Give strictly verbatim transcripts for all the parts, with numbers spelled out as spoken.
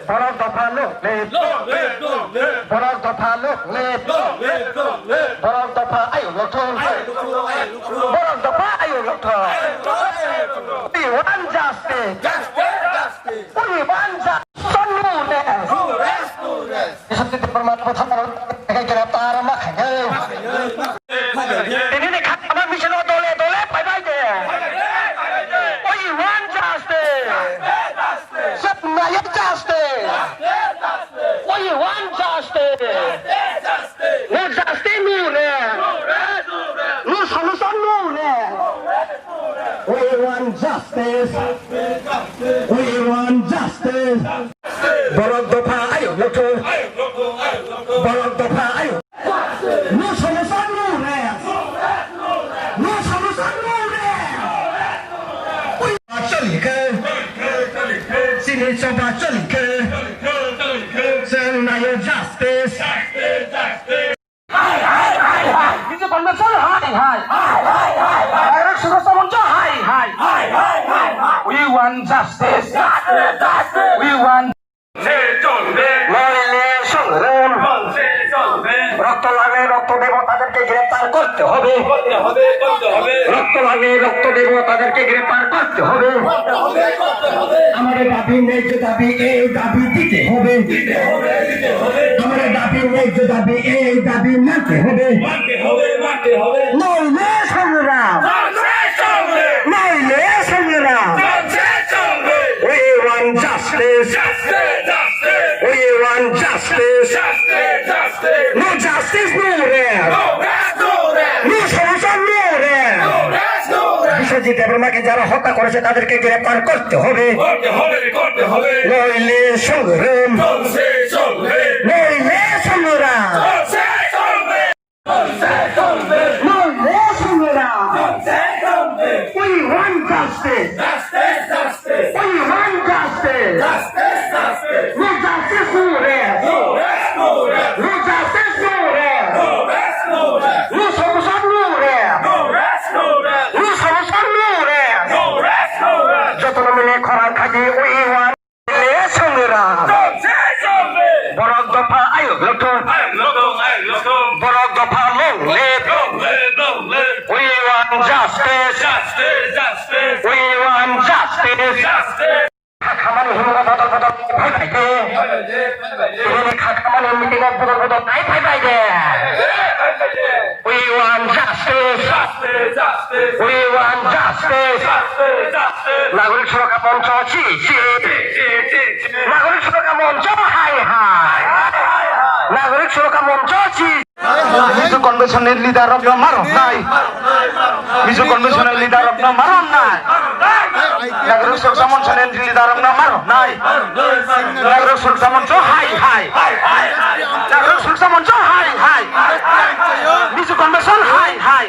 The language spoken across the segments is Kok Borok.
Borok dopha long live. Borok dopha long live. Borok dopha ayuk lokthong. Borok dopha ayuk lokthong. We want justice. We want justice. Sonu ne. Biswajit Debbarma bwtharmani greptar ma khainai. Tini ni khatma misil o dole dole phaibai de. We want justice. Sep nayok justice. We want justice. No justice, no rest. No solution, no rest. We want justice. We want justice. Borok dopha ayuk lokthong. Borok dopha ayuk. No solution, no rest. No solution, no rest. Choli khe. Chini choba choli khe. Chwng nayo justice. Niji convention hai hai. Direct Suraksha Mancha hai hai. We want justice. We want Noile songrem. Rokto lage, rokto debo, taderke greptar korte hobe. Rokto lage, rokto debo, taderke greptar korte hobe. Amare dabi, nek dabi, e dabi dite hobe. Amare dabi, nek dabi, e dabi mante hobe. Noile songrem. Noile songrem. We want justice. We want justice. No justice, no rest. No solution, no rest. Biswajit Debbarma ke jara hotya koreche, taderke greptar korte hobe. Noile songrem. Noile songrem. No rest, no rest. We want justice. We want justice. No justice, no rest. No justice, no rest. No solution, no rest. No solution, no rest. Jotono mili khorang khaji, we want. Noile songrem. Borok dopha ayuk lokthong. Borok dopha long live. We want justice. We want justice. Kha khamani himno bodol bodol phai phai khe. Tini kha khamani meeting o bodol bodol nai phai phai de. We want justice. We want justice. Nagorik Surakha Moncho, chi, chi. Nagorik Surakha Moncho, hai, hai. Nagorik Surakha Moncho, chi. Mizo Convention ni leader rok no maro nai. Mizo Convention ni leader rok no maro nai. Nagorik Surakha Moncho ni leader rok no maro nai. Nagorik Surakha Moncho, hai, hai. Nagorik Surakha Moncho, hai, hai. Mizo Convention, hai, hai.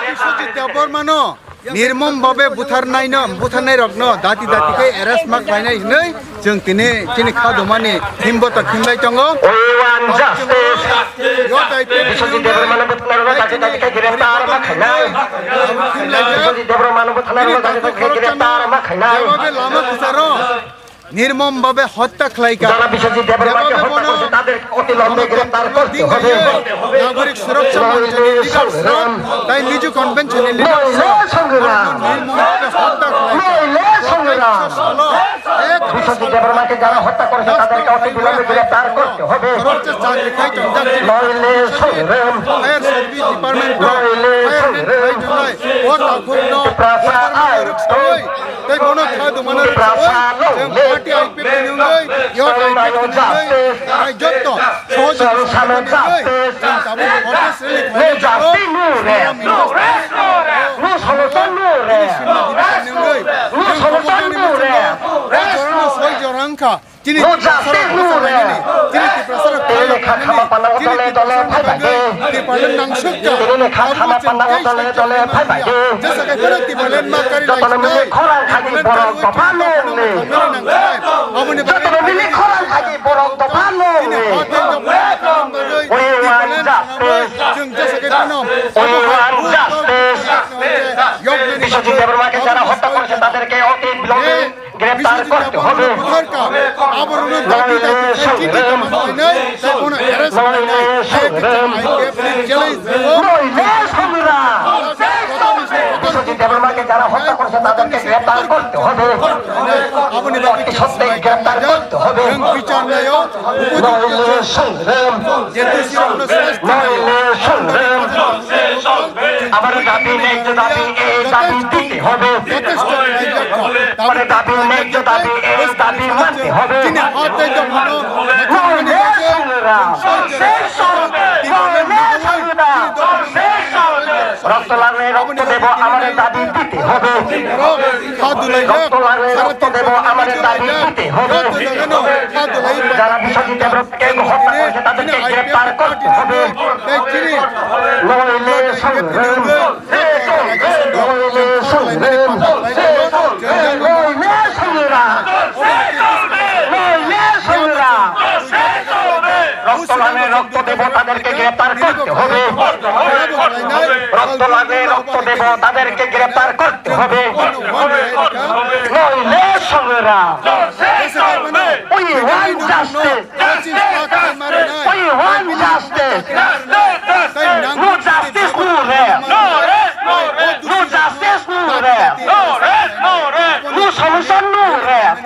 Biswajit Debbarma no nirmom bhabe butharnaino, butharnairokno dati dati khe arrest ma khlainai hwnwi chwng tini chini kha dumani himboto khimlai tongo. We want justice. Yo daityo Biswajit Debbarmano butharnairokno dati dati khe greptar ma khlainai. Biswajit Debbarmano butharnairokno dati dati khe greptar ma khlainai. Jawabwi lama kwcharo nirmom bhabe hotya khlai kha. Jara Biswajit Debbarma ke hotya korse, tader otilonge greptar korte hobe. Nagorik Suraksha Monchoni leaders rok, tai Mizo Convention ni leaders rok nirmom bhabe hotya khlai kha. Biswajit Debbarma ke jara hotya korse, tader ke otilonge greptar korte hobe. Noile songrem. Fire service department, fire department, o takhukno Tiprasa ai. Tei bono kha dumano rwchapwi, chwng party I P F ni wngwi, yo I P F ni wngwi, tai jotto sohojogita ni wngwi, chwng tabuk protest rally khlaina tongo. Chini simna dipani wngwi, chwng khobor nani muchungo, o jorano soi jora wngkha. Chini Tiprasa rok bwsa lainani, chini Tiprasa rok khlai rok khainani, chini Tiprasa rok bagwi Tipraland nangsukha. Abo chwng tei sabo chwng jesa khe phano Tipraland ma kari lai swnai. Tipraland karwi chwng tongmani nangkha. Aboni bagwi chini ha tei dopha khainani bagwi Tipraland khanani chwng jesa khe phano abo hai Biswajit Debbarma ke jara hotya korse, taderke otilonge গ্রেপ্তার করতে হবে। নইলে সংগ্রাম। নইলে সংগ্রাম। নইলে সংগ্রাম। বিশ্বজিৎ দেববর্মাকে যারা হত্যা করেছে তাদেরকে গ্রেপ্তার করতে হবে। অতি সত্বর গ্রেপ্তার করতে হবে। নইলে সংগ্রাম। নইলে সংগ্রাম। আমার দাবি, ন্যায্য দাবি, এই দাবি দিতে হবে। আমার দাবি, ন্যায্য দাবি, এই দাবি মানতে হবে। নইলে সংগ্রাম। নইলে সংগ্রাম। রক্ত লাগলে রক্ত দেব, আমার দাবি দিতে হবে। রক্ত লাগলে রক্ত দেব, আমার দাবি দিতে হবে। যারা বিশ্বজিৎ দেববর্মাকে হত্যা করেছে তাদেরকে গ্রেপ্তার করতে হবে। নইলে সংগ্রাম। নইলে সংগ্রাম। নইলে সংগ্রাম। নইলে সংগ্রাম। রক্ত লাগলে রক্ত দেব, তাদেরকে গ্রেপ্তার করতে হবে। রক্ত লাগলে রক্ত দেব, তাদেরকে গ্রেপ্তার করতে হবে। নইলে সংগ্রাম। We want justice. We want justice. No justice, no rest. No justice, no rest. No solution, no rest.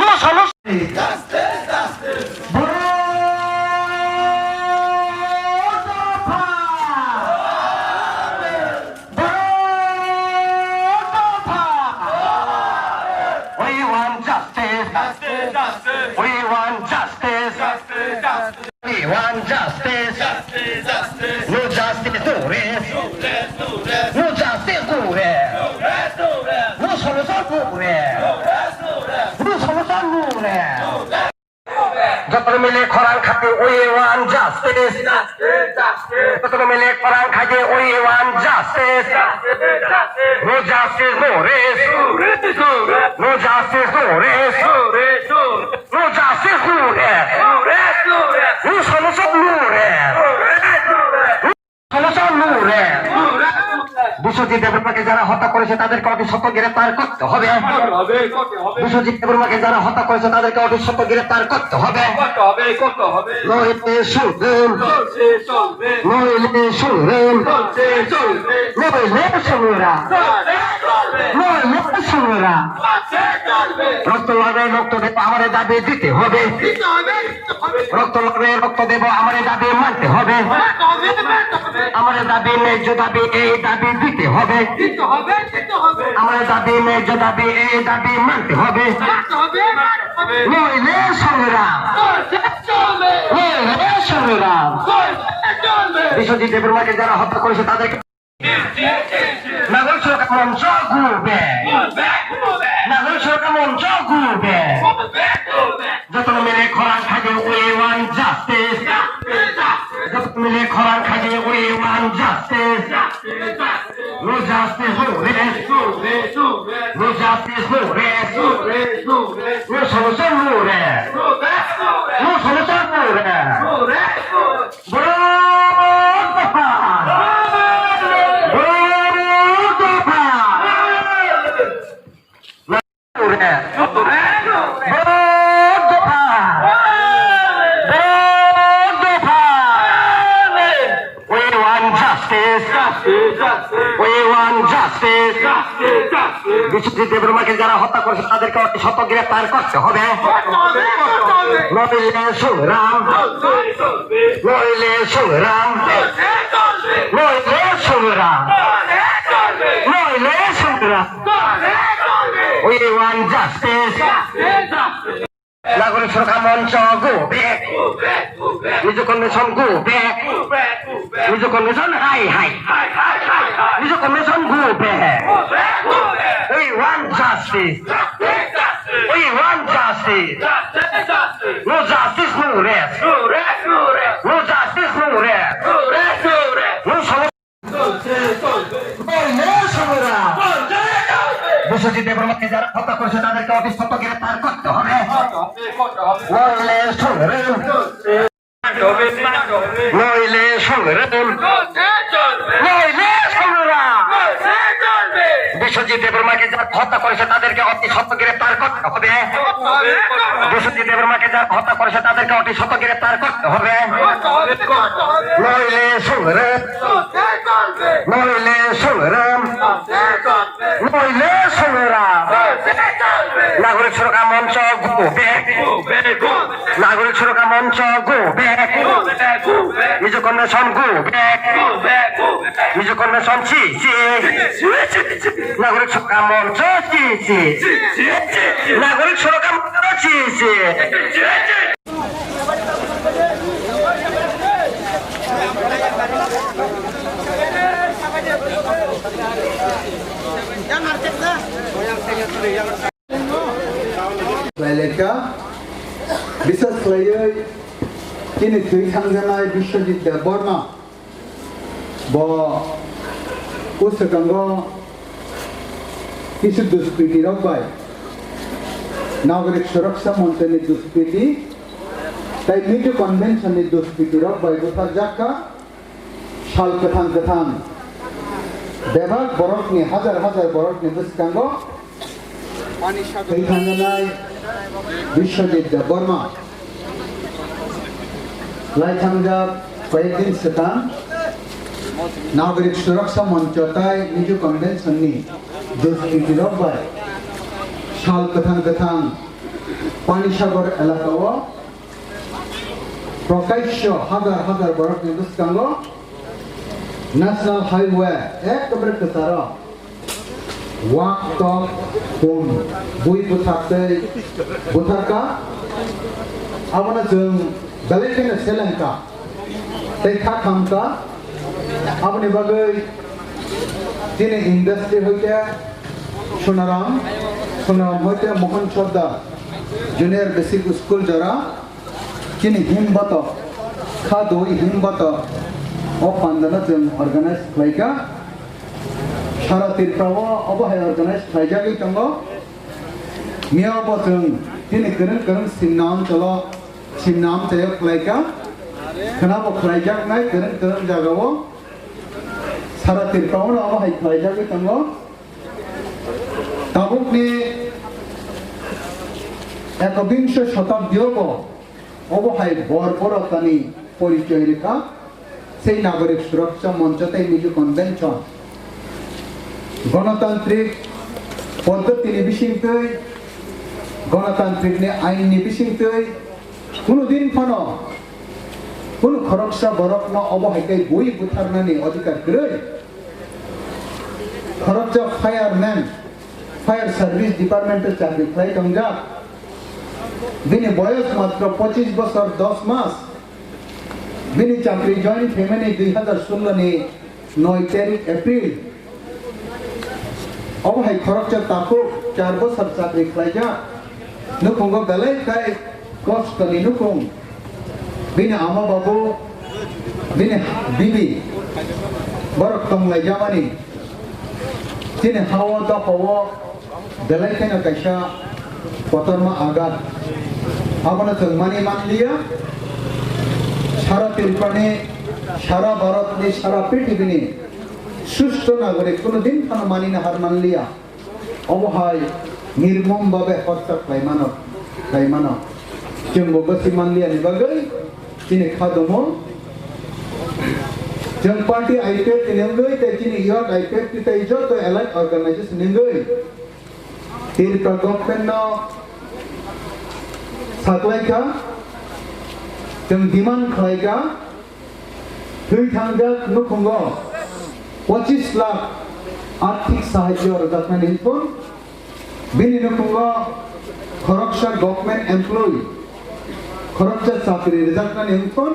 No solution. We want justice. Justice, justice. We want justice. Justice, justice. We want justice. Justice, justice. No justice, no rest. No rest, no rest. No justice, no rest. No rest, no rest. No solution, no rest. No rest, no rest. No solution, no rest. No rest. Joto mile khorang khaidi, we want justice. Justice, justice. Joto mile khorang khaidi, we want justice. Justice, justice. No justice, no rest. No rest, no rest. No justice, no rest. No rest, no rest. No justice, no rest. No rest, no rest. No solution, no rest. No rest, no rest. Solution, no rest. Biswajit দেববর্মাকে যারা হত্যা করেছে তাদেরকে অতি সত্বর গ্রেপ্তার করতে হবে। করতে হবে, করতে হবে। বিশ্বজিৎ দেববর্মাকে যারা হত্যা করেছে তাদেরকে অতি সত্বর গ্রেপ্তার করতে হবে। করতে হবে, করতে হবে। নইলে সংগ্রাম। চলছে, চলবে। নইলে সংগ্রাম। চলছে, চলবে। নইলে সংগ্রাম। চলছে, চলবে। নইলে সংগ্রাম। চলছে, চলবে। রক্ত লাগলে রক্ত দেব, আমার দাবি দিতে হবে। দিতে হবে। রক্ত লাগলে রক্ত দেব, আমার দাবি মানতে হবে। আমার দাবি, ন্যায্য দাবি, এই দাবি দিতে হবে। আমার দাবি, ন্যায্য দাবি, এই দাবি মানতে হবে। নইলে সংগ্রাম। নইলে সংগ্রাম। বিশ্বজিৎ দেববর্মাকে যারা হত্যা করেছে তাদেরকে Nagol Sorkar Moncho, go back. Nagol Sorkar Moncho, go back. Jotono mile khorang khaidi, we want justice. Jotono mile khorang khaidi, we want justice. No justice, no rest. No justice, no rest. No solution, no rest. No solution, no rest. Borok dopha! Borok dopha! Borok dopha! Borok dopha! We want justice! We want justice! Biswajit Debbarma ke jara hotta korche, tadar ke otisotto greptar korte hobe. Noile songram. Noile songram. Noile songram. Noile songram. We want justice. Nagorik Surakha Moncho, go back. Mizo Convention, go back. Mizo Convention, hai, hai. Mizo Convention, go back. We want justice. We want justice. No justice, no rest. No justice, no rest. No solution. Noile songram. Biswajit Debbarma ke jara hotta korche, tadar ke otisotto greptar korte hobe. Noile songram. Noile songram. Noile songram. Biswajit যে দেববর্মাকে যারা হত্যা করেছে তাদেরকে অতি সত্বর গ্রেফতার করতে হবে। বিশ্বজিৎ দেববর্মাকে যারা হত্যা করেছে তাদেরকে অতি সত্বর গ্রেফতার করতে হবে। নইলে সংগ্রাম, নইলে সংগ্রাম, নইলে সংগ্রাম। নাগরিক সুরক্ষা মঞ্চ, go back। নাগরিক সুরক্ষা মঞ্চ, go back। Mizo convention, go back। Mizo convention, ছি, ছি। নাগরিক সুরক্ষা মঞ্চ, ছি, ছি। নাগরিক সুরক্ষা মঞ্চ, ছি, ছি। Khlailekha, bisas khlaiwi chini thwi thangjaknai Biswajit Debbarma bo o swkango kisu duskriti rok bai Nagorik Suraksha Monchoni duskriti tei Mizo Convention ni duskriti rok bai butharjak kha. Sal kwthang kwthang bebak borokni, hajar hajar borokni bwskango thwi thangnai Biswajit Debbarma lai thangjak koyek din swkang Nagorik Suraksha Moncho tai Mizo Convention ni duskriti rok bai sal kwthang kwthang Panisagar elaka o Prokasho hajar hajar borokni bwskango National Highway ekebare kwcharo wak tok kun bui bwthak tei bwtharkha. Abono chwng belai kheno selengkha tei kha khamkha. Aboni bagwi chini industry hoite Sonaram, Sonaram hoite Mohan Sardar Junior Basic School jora. Chini himbato, kha dui himbato, o pandano chwng organize khlaikha. Sara Tripura o obo hai organize khlaijagwi tongo. Miya bo chwng chini kwrwng kwrwng Simna amchalo, Simna amchaio khlaikha. Khwnabo khlaijaknai kwrwng kwrwng jagao. Sara Tripura o obo hai khlaijagwi tongo. Tabukni ekabingso shatabdiobo obo hai bor borokani porichoy rwkha, sei Nagorik Suraksha Moncho tei Mizo Convention. Gonotantrik poddotini bisingtwi, gonotantrikni ainni bisingtwi, kunu din phano kunu khoroksa borokno obo hai khe bui butharnani odhikar kwrwi. Khoroksa fireman, fire service department o chakri khlai tongjak. Bini boyos matro pochis bosor dos mas. Bini chakri join khaimani dui hazar sullo ni noi tarik April. Obo hai khoroksa takhuk char bosor chakri khlaijak. Nukhungo belai khai kostoni nukhung. Bini ama babu, bini bibi, borok tonglaijamani. Chini hao dophao belai kheno kaisa kotorma agat. Abono chwng mani manliya. Sara Tripurani, sara Bharatni, sara prithibini susto nagorik kuno din phano manina har manliya. Obo hai nirmom babe hotya khlaimano, khlaimano. Chwngbo bwswi manliyani bagwi chini kha domo. Chwng party I P F T ni wngwi tei chini youth I P F T tei joto allied organization ni wngwi Tripura government no saklaikha, chwng demand khlaikha, thwi thangjak nukhungo pochis lakh arthik sahajyo rwjaknani hwnkhon, bini nukhungo khoroksa government employee, khoroksa chakri rwjaknani hwnkhon,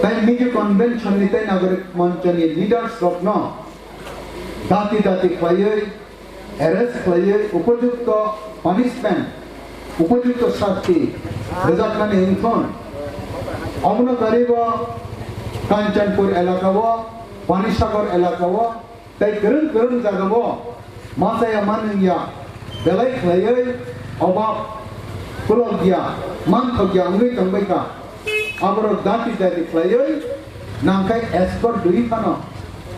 tai Mizo Convention ni tei Nagorik Moncho ni leaders rokno dati dati khlaiwi arrest khlaiwi upojukto punishment, upojukto sasti rwjaknani hwnkhon, omono garibo Kanchanpur elakao, Panisagar elakao tei kwrwng kwrwng jagao machaya manwngya belai khlaiwi obab khulokya manthokya wngwi tongbaikha. Aborok dati dati khlaiwi nangkhai escort dui phano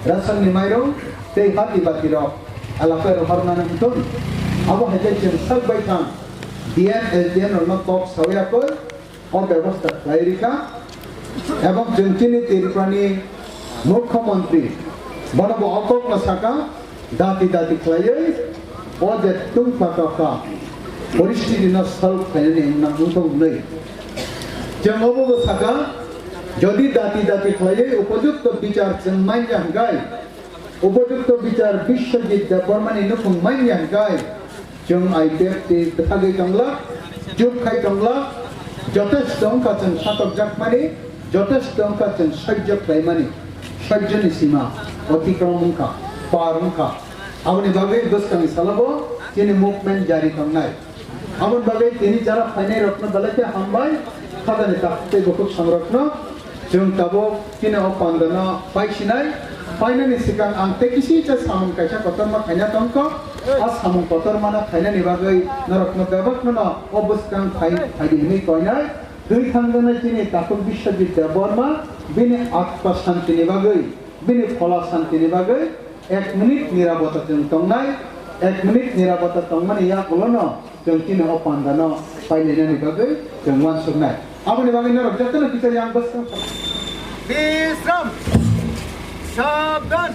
ration ni mairung tei hati bati rok Alapai rohornani wngthung. Abo hai khe chwng sak bai thang D M, S D M rokno kok sawi yakwi o bebosta khlai rikha. Ebong chwng chini Tripurani Mukhyamantri bono bo o kokno sakha, dati dati khlaiwi o je tungpha kapha poristiti no solve khlainani wngna wngthung hwnwi. Chwng obo bo sakha, jodi dati dati khlaiwi upojukto bichar chwng manya hwnkhe, upojukto bichar Biswajit Debbarmani nukhung manya hwnkhe, chwng I P F T bwthagwi tongla, chuk khai tongla, jotesto wngkha chwng satokjakmani, jotesto wngkha chwng sojjo khlaimani, sojjoni sima otikrom wngkha, par wngkha. Aboni bagwi bwskangni salobo chini movement jari tongnai. Aboni bagwi tini jara phainai rokno belai khe hambai, khajani takhuk tei bukhuk songrokno. Chwng tabuk chini o pandano paisinai, painani swkang ang tei kisi cha samung kaisa kotorma khaina tongkha. A samung kotormano khainani bagwi norokno bebakno no o bwskang phai, phaidi hwnwi koinai. Twi thangjaknai chini takhuk Biswajit Debbarma, bini atma santini bagwi, bini phola santini bagwi ek minute nirabota chwng tongnai, ek minute nirabota tongmani yakulono chwng chini o pandano pailainani bagwi chwng uansuknai. Aboni bagwi norok jotono kisa yang bwskang. Bisram! Sabdan!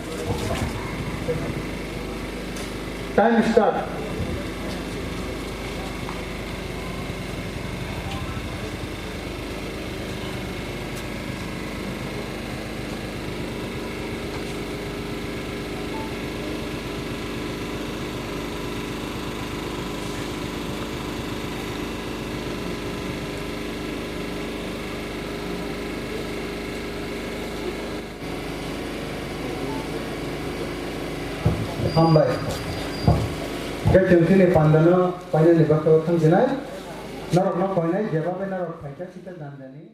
Time start. Hambai. Khe chwng chini pandano painani bagwi thangjinai. Norokno koinai, jeba bai norok phaikha sita janjani.